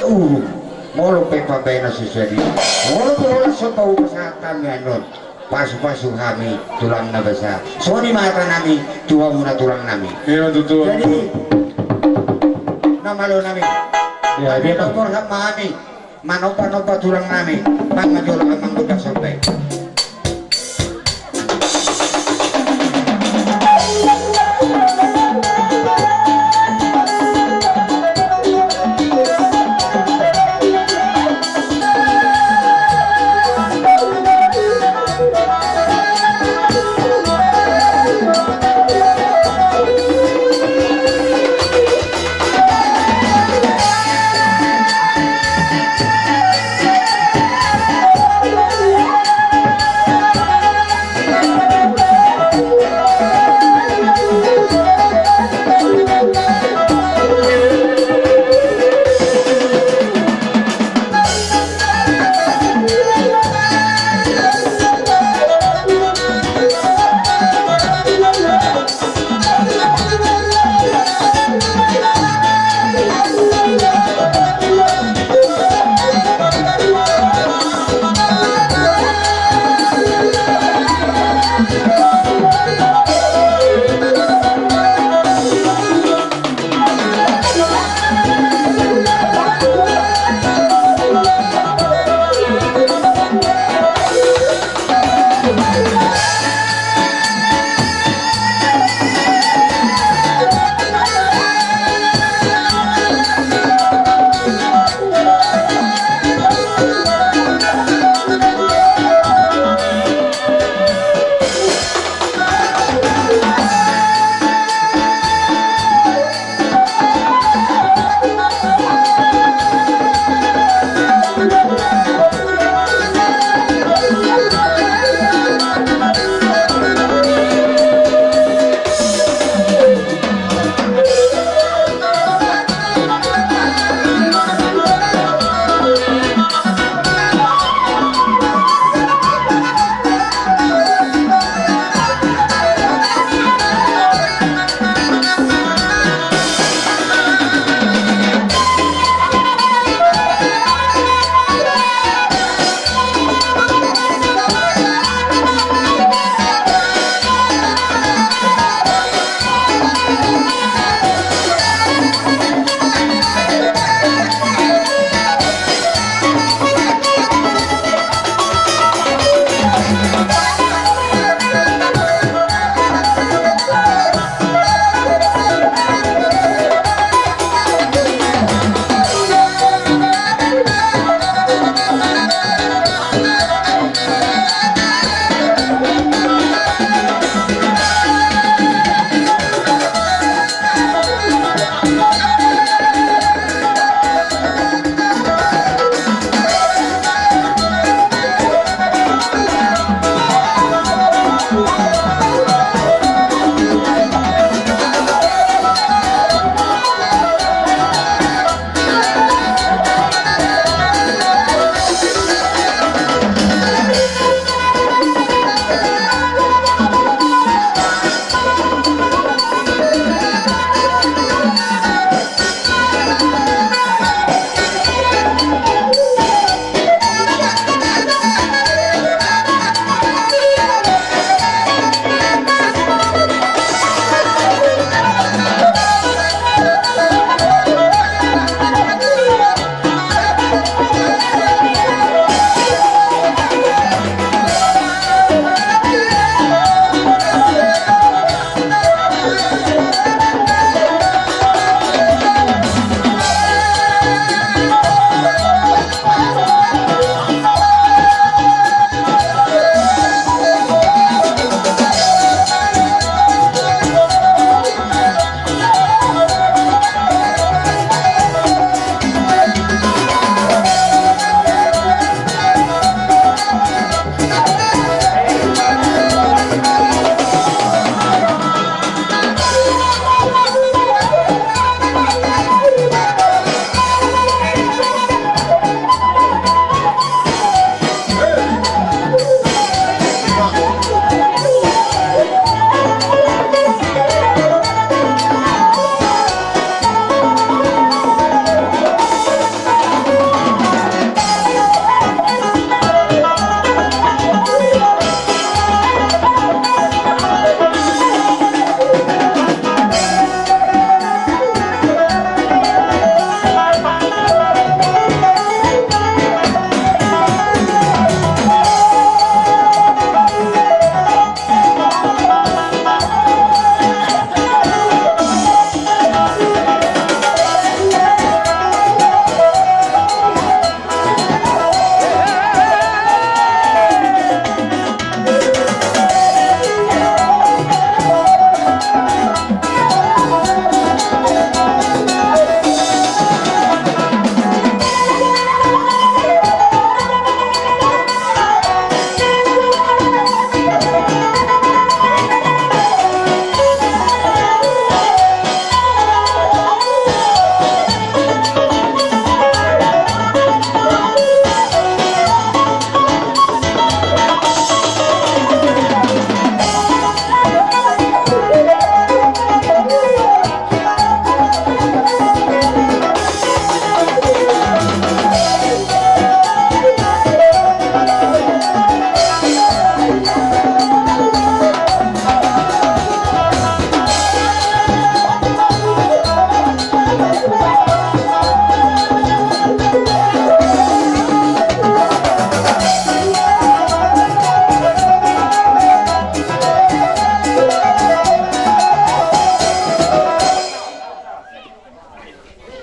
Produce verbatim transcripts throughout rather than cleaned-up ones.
Urung, molo pe pambahenan sisadi, molo pe holan so pasahat hami annon, pasu-pasu hami tulang na basa. Songon i ma hata nami tu hamuna tulang nami. Iya, tutu. Jadi, na malo nami. Iya, hami iya, ma Pak. Borhat ma hami, manompa-nompa tulang nami, manjolo amang gondang sombai.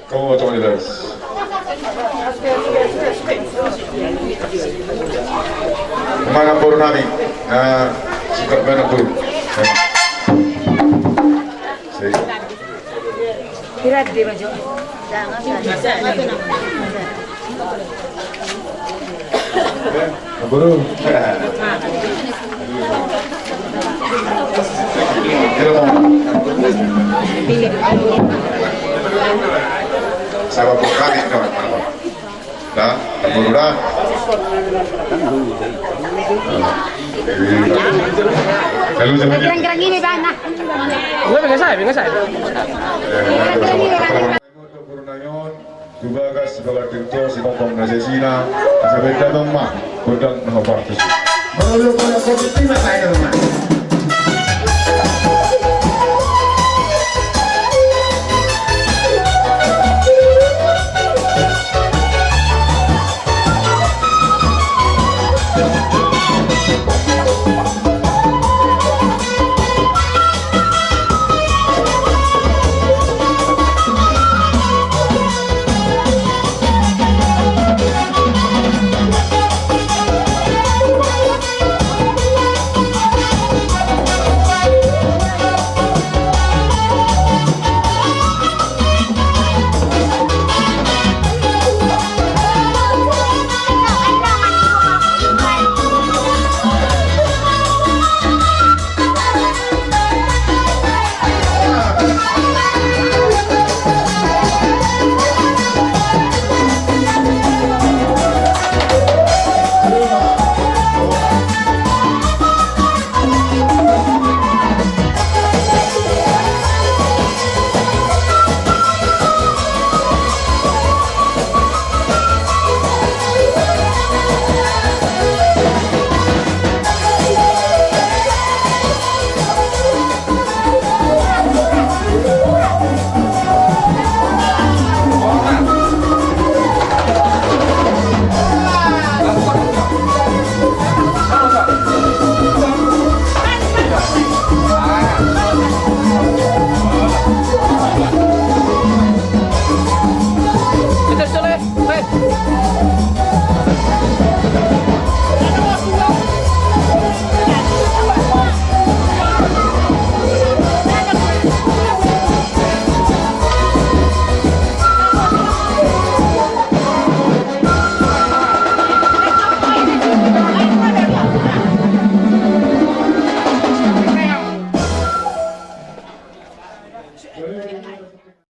Oh, teman, guys. Mana boru nami? Nah, suka mana boru? Kira di baju. Boru. Sama bukan itu. Dah, boru dah. Lalu jangan. Gerang-gerang ini, Bang, nah. Gue pengen saya, pengen saya. Boru na i on, tu bagas, bagas tinto, sinompang na sesina, asa beda ma, godang na hobar tusi. Molo pada kopi, terima kasih, Bang.